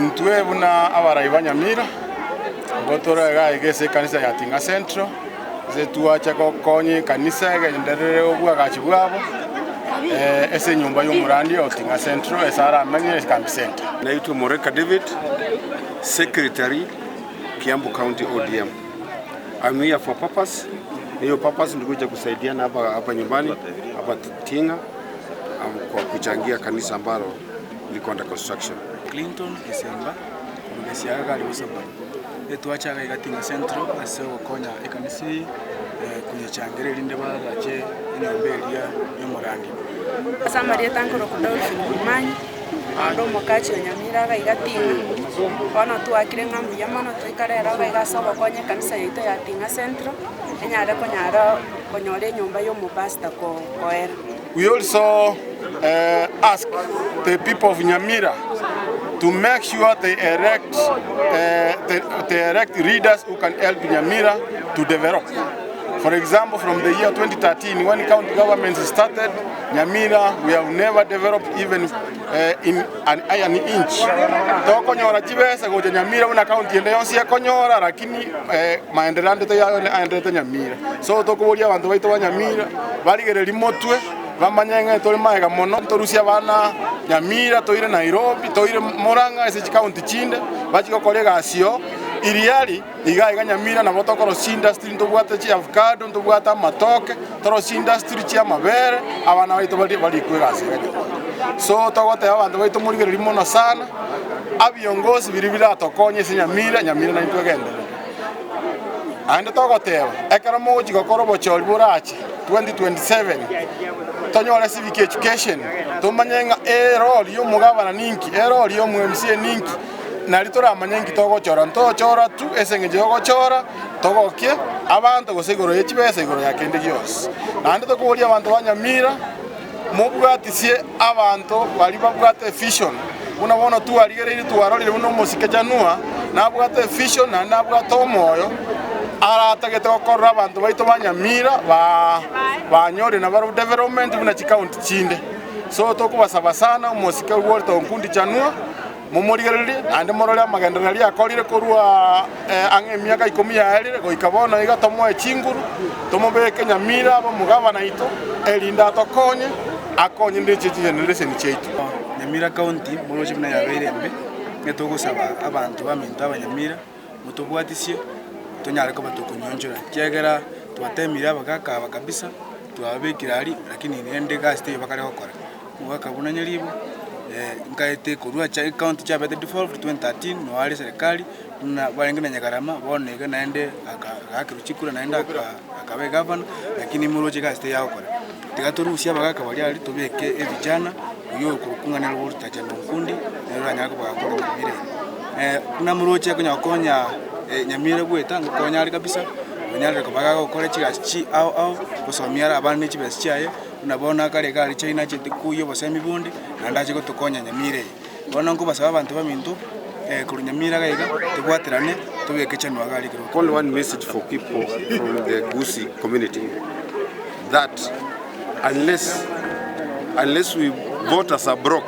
Intwe buna abarai ba Nyamira, nigo tore iga iga ase ekanisa ya Ting'a Central, ase twacha gokonya ekanisa egenderere obwagachi bwabo ase enyomba y'omorandia o Ting'a Central ase aramenye Kambi Center. Naitwe Moreka David, Secretary, Kiambu County ODM. I'm here for purpose, na hiyo purpose ni kuja kusaidiana hapa hapa nyumbani hapa Ting'a kwa kuchangia kanisa ambalo liko under construction. Clinton Gesemba korwa Gesiaga gari Gosaba. Etwacha iga iga Ting'a Central ase ogokonya ekanisa eye koyechangera erinde bagache enyomba eria y'omorandi. Ase amarieta nkorokwa Dolphin Momanyi, naende omokachi o Nyamira iga iga Ting'a. Bono twakire ng'a mbuya mono toikare ero iga iga ase ogokonya ekanisa yaito ya Ting'a Central, enyare konyara konyora enyomba ya omopastor koera. We also ask the people of Nyamira to make sure they elect, they elect leaders who can help Nyamira to develop. For example, from the year 2013 when county government started, Nyamira we have never developed even in an, an inch. Tokonyora chibesa gocha Nyamira buna county ende yonsi ekonyora lakini maendeleo ande aenderete Nyamira. So tokoboria abanto baito ba Nyamira barigererie motwe bamanye ng'a tore magega mono torusie abana Nyamira toire Nairobi toire Murang'a ase chikaunti chinde bachie gokora egasi oo iriari iga iga Nyamira nabo tokorosia chiindustry ntobwate chiavocado ntobwate amatoke torosie chiindustry chiamabere abana baito barie barikwe egasi iga Nyamira. So togoteba abanto baito morigererie mono sana abiongosi biria biratokonye ase Nyamira, Nyamira naintwe egenderere. Naende togoteba, ekero mogochia gokora obochori borache 2027, tonyore civic education, tomanye ng'a erori y'omogabana ninki, erori y'omo MCA ninki, nari toramanye nki togochora. Ntochora tu ase eng'encho yogochora, togokie abanto gose igoro ye chibesa, igoro ya kende gionsi. Naende tokoboria abanto ba Nyamira, mobwatisie abanto baria babwate evision, buna bono twarigereirie twarorire buna omosike Chanua nabwate evision naende nabwate omoyo, aratagete gokorera abanto baito ba Nyamira banyore nabarobwo development buna chikaunti chinde. So tokobasaba sana omosike Walter Onkundi Chanua, Momorigererie, naende morore amagenderero aria akorire korwa ang'e emiaka ikomi yaerire goika bono iga, tomoe chinguru, tomobeke nyamira abe omogabana oito, erinde atokonye, akonye ne chigeneration chiaito. Nyamira County moroche buna yabeire embe, nigo togosaba abanto baminto abanyamira motobwatisie tonyare koba tokonyionchora, ekiagera twatemire abagaka aba kabisa, twababekire aria lakini rende egasi teiyo bakare gokora. Omogaka buna Nyaribo, nkaete korwa ecounty chiabete devolved 2013 noo are eserekari buna barenge na Nyagarama bono iga naende agaakerwa chikura naende akaba egavana lakini moroche egasi teiyo agokora. Tiga torusie abagaka baria aria tobeke evijana oywo okorokwa ng'a nere Walter Jane Onkundi nere oranyare koba gakora Nyamira eye. Buna moroche akonya gokonya Nyamira goeta ngokonya are kabisa, onyarire koba gagokora chigasi chi ao ao, gosomia are abana ne chibesa chiaye. Buna bono akare iga aria China achete koyia obosemi bonde, naende ache gotokonya Nyamira eye. Bono nkobasaba abanto baminto, korwa Nyamira iga iga, tobwaterane, tobeke chanwa iga aria ekero. Only one message for people from the Gusii community that unless unless we voters are broke.